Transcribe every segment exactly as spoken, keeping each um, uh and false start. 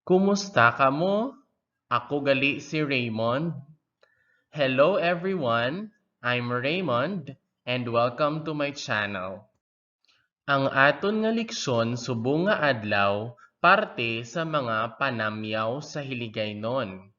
Kumusta kamo? Ako gali si Raymond. Hello everyone, I'm Raymond and welcome to my channel. Ang aton nga leksyon subong nga adlaw parte sa mga panamyaw sa Hiligaynon.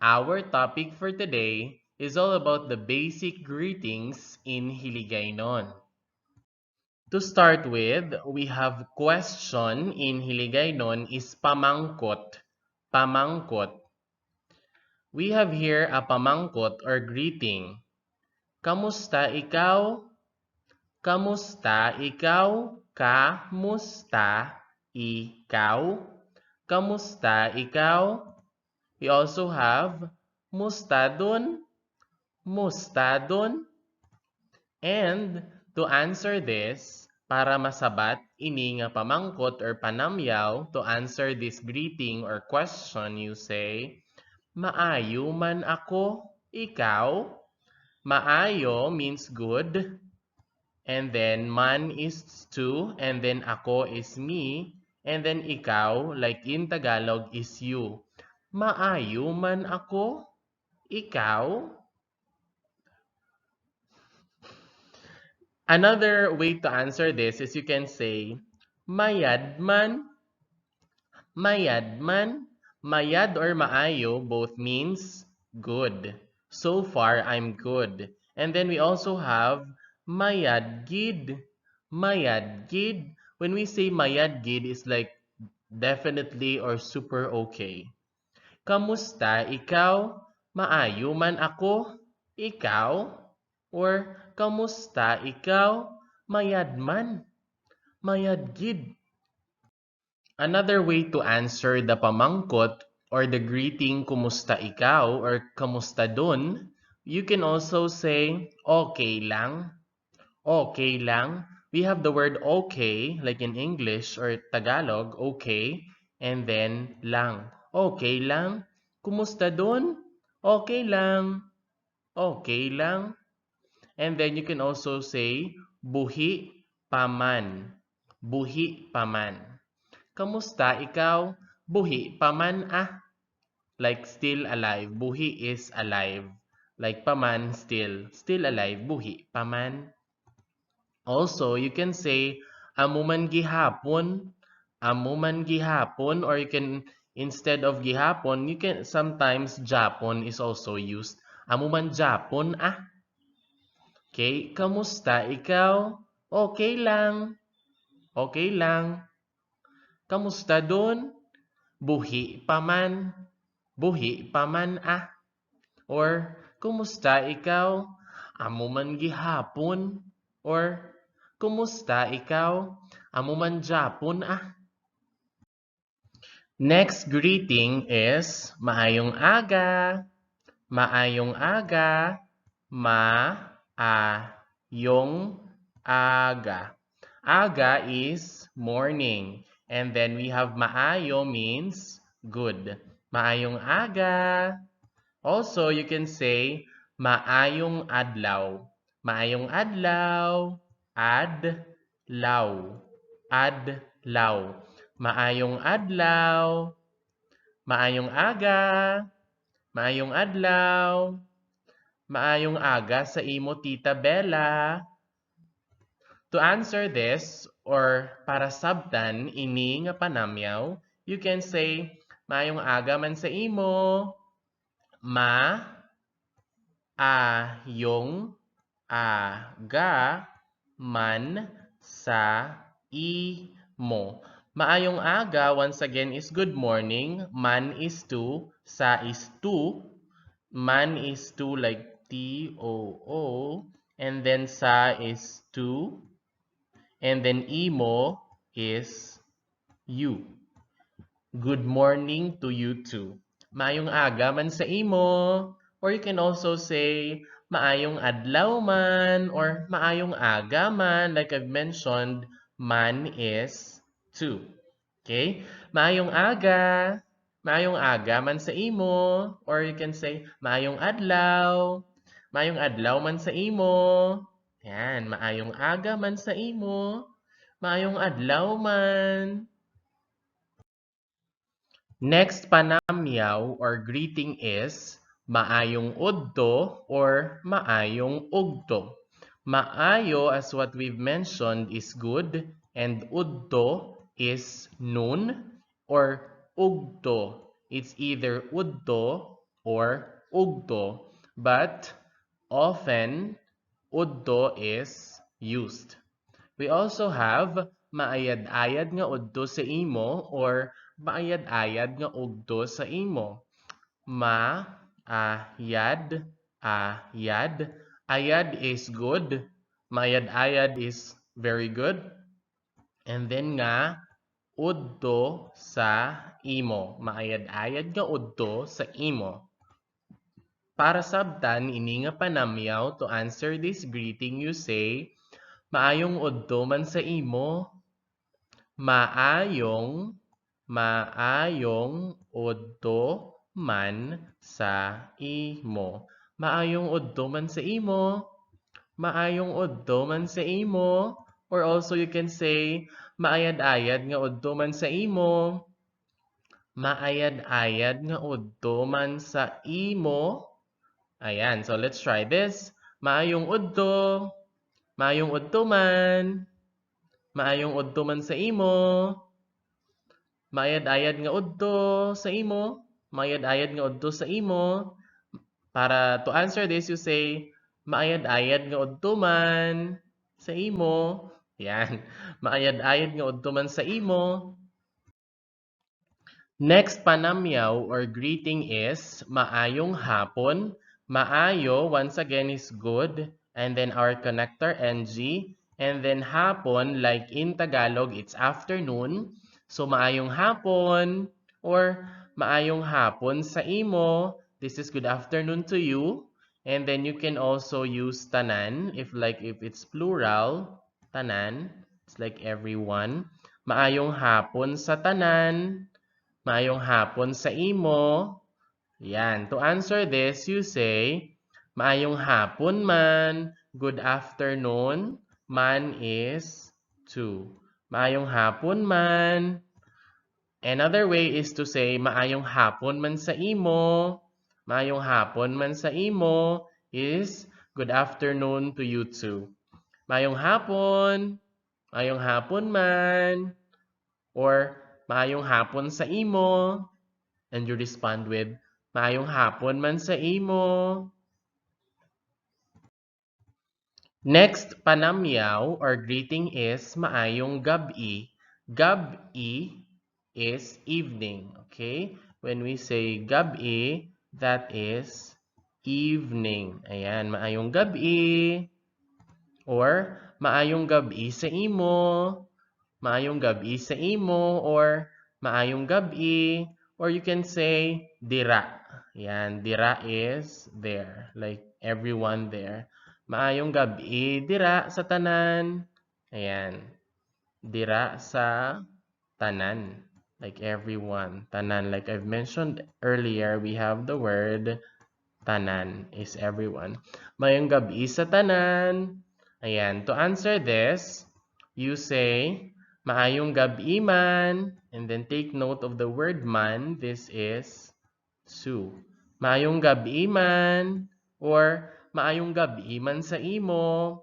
Our topic for today is all about the basic greetings in Hiligaynon. To start with, we have question in Hiligaynon is pamangkot. Pamangkot. We have here a pamangkot or greeting. Kamusta ikaw? Kamusta ikaw? Kamusta ikaw? Kamusta ikaw? We also have mustadon, mustadon. And to answer this, para masabat ini nga pamangkot or panamyaw, to answer this greeting or question, you say, "Maayo man ako, ikaw?" Maayo means good. And then man is to, and then ako is me, and then ikaw, like in Tagalog, is you. Maayo man ako, ikaw? Another way to answer this is you can say, "Mayad man." Mayad man. Mayad or maayo both means good. So far, I'm good. And then we also have mayad gid. Mayad gid. When we say mayad gid, is like definitely or super okay. Kamusta ikaw? Maayo man ako. Ikaw? Or kamusta ikaw? Mayad man. Mayad gid. Another way to answer the pamangkot or the greeting "Kumusta ikaw?" or "Kamusta dun?", you can also say, "Okay lang." Okay lang. We have the word okay, like in English or Tagalog, okay, and then lang. "Okay lang? Kumusta dun?" "Okay lang." "Okay lang." And then you can also say, "Buhi pa man." Buhi pa man. "Kamusta ikaw?" "Buhi pa man, ah." Like, still alive. Buhi is alive. Like, pa man, still. Still alive. Buhi pa man. Also, you can say, "Amo man gihapon." "Amo man gihapon," or you can, instead of gihapon, you can, sometimes japon is also used. "Amo man japon, ah." Okay, "Kamusta ikaw?" "Okay lang." "Okay lang." "Kamusta dun?" "Buhi pa man." "Buhi pa man, ah." Or, "Kumusta ikaw?" "Amo man gihapon." Or, "Kumusta ikaw?" "Amo man japon, ah." Next greeting is, "Maayong aga." "Maayong aga." Maayong aga. Aga is morning. And then we have maayo means good. "Maayong aga." Also, you can say, "Maayong adlaw." "Maayong adlaw." Adlaw. Adlaw. "Maayong adlaw." "Maayong aga." "Maayong adlaw." "Maayong aga sa imo, Tita Bella." To answer this, or para sabtan ini nga panamyaw, you can say, "Maayong aga man sa imo." Ma-ayong aga man sa imo. Maayong aga, once again, is good morning. Man is to, sa is to. Man is to, like T O O. And then sa is to. And then imo is you. Good morning to you too. Maayong aga man sa imo. Or you can also say, "Maayong adlaw man," or "Maayong aga man." Like I've mentioned, man is to. Okay? "Maayong aga." "Maayong aga man sa imo." Or you can say, "Maayong adlaw." "Maayong adlaw man sa imo." Yan, "Maayong aga man sa imo." "Maayong adlaw man." Next panamyaw or greeting is maayong udto or maayong ugto. Maayo, as what we've mentioned, is good, and udto is noon, or ugto. It's either udto or ugto, but often udto is used. We also have maayad-ayad nga udto sa imo or maayad-ayad nga ugto sa imo. Ma, a, yad, a, yad. Ayad is good. Maayad-ayad is very good. And then nga, udto sa imo. Maayad-ayad nga udto sa imo. Para sabtan ini nga panamyaw, to answer this greeting, you say, "Maayong udto man sa imo." Maayong, maayong udto man sa imo. Maayong udto man sa imo. Maayong udto man sa imo. Or also you can say, "Maayad-ayad nga udto man sa imo." Maayad-ayad nga udto man sa imo. Ayan, so let's try this. Maayong udto. Maayong udto man. Maayong udto man sa imo. Maayad-ayad nga udto sa imo. Maayad-ayad nga udto sa imo. Para to answer this, you say, "Maayad-ayad nga udto man sa imo." Yan. "Maayad-ayad nga udto man sa imo." Next panamyaw or greeting is maayong hapon. Maayo, once again, is good. And then our connector, N G. And then hapon, like in Tagalog, it's afternoon. So, maayong hapon or maayong hapon sa imo. This is good afternoon to you. And then you can also use tanan if, like, if it's plural, tanan. It's like everyone. Maayong hapon sa tanan. Maayong hapon sa imo. Yan. To answer this, you say, "Maayong hapon man." Good afternoon. Man is to. "Maayong hapon man." Another way is to say, "Maayong hapon man sa imo." "Maayong hapon man sa imo" is, "Good afternoon to you too." "Maayong hapon." "Maayong hapon man." Or, "Maayong hapon sa imo." And you respond with, "Maayong hapon man sa imo." Next panamyaw or greeting is maayong gab-i. Gab-i is evening, okay? When we say gab-i, that is evening. Ayan, maayong gab-i. Or maayong gab-i sa imo. Maayong gab-i sa imo or maayong gab-i. Or you can say dira. Yan, dira is there. Like everyone there. Maayong gab-i dira sa tanan. Ayan. Dira sa tanan. Like everyone. Tanan. Like I've mentioned earlier, we have the word tanan is everyone. Maayong gab-i sa tanan. Ayan. To answer this, you say, "Maayong gab-i man." And then take note of the word man. This is Sue. "Maayong gab-i man." Or, "Maayong gab-i man sa imo."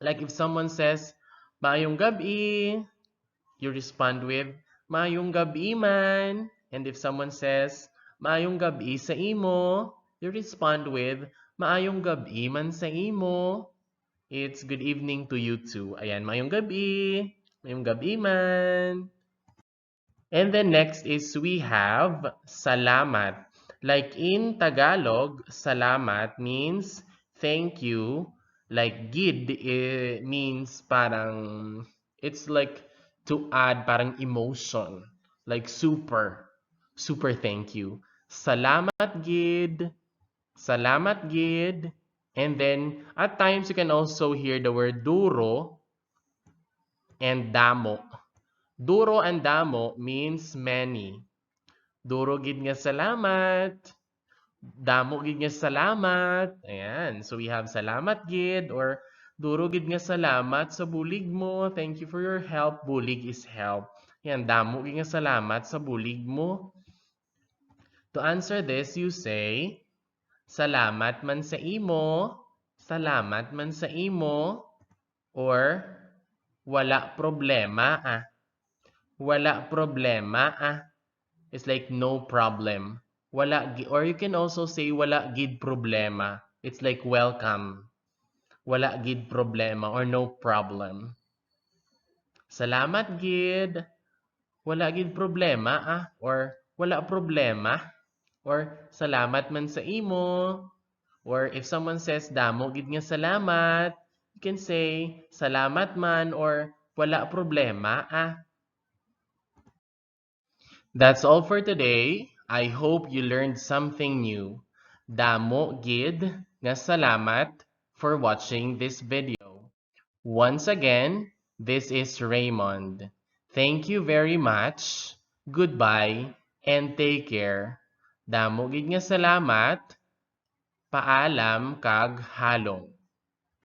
Like if someone says, "Maayong gab-i," you respond with, "Maayong gab-i man." And if someone says, "Maayong gab-i sa imo," you respond with, "Maayong gab-i man sa imo." It's good evening to you too. Ayan, maayong gab-i. Maayong gab-i man. And then next is we have salamat. Like in Tagalog, salamat means thank you. Like gid, eh, means parang, it's like to add parang emotion. Like super. Super thank you. Salamat gid. Salamat gid. And then, at times, you can also hear the word duro and damo. Duro and damo means many. Duro gid nga salamat. Damo gid nga salamat. Ayan. So, we have salamat gid or duro gid nga salamat sa bulig mo. Thank you for your help. Bulig is help. Ayan. Damo gid nga salamat sa bulig mo. To answer this, you say, "Salamat man sa imo," "Salamat man sa imo," or "Wala problema, ah." "Wala problema, ah." It's like no problem. Wala gi-, or you can also say, "Wala gid problema." It's like welcome. "Wala gid problema" or no problem. "Salamat gid." "Wala gid problema, ah," or "Wala problema," or "Salamat man sa imo." Or if someone says, "Damo gid nga salamat," you can say, "Salamat man," or "Wala problema, ah." That's all for today. I hope you learned something new. Damo gid nga salamat for watching this video. Once again, this is Raymond. Thank you very much. Goodbye and take care. Damo gid nga salamat. Paalam kag halong.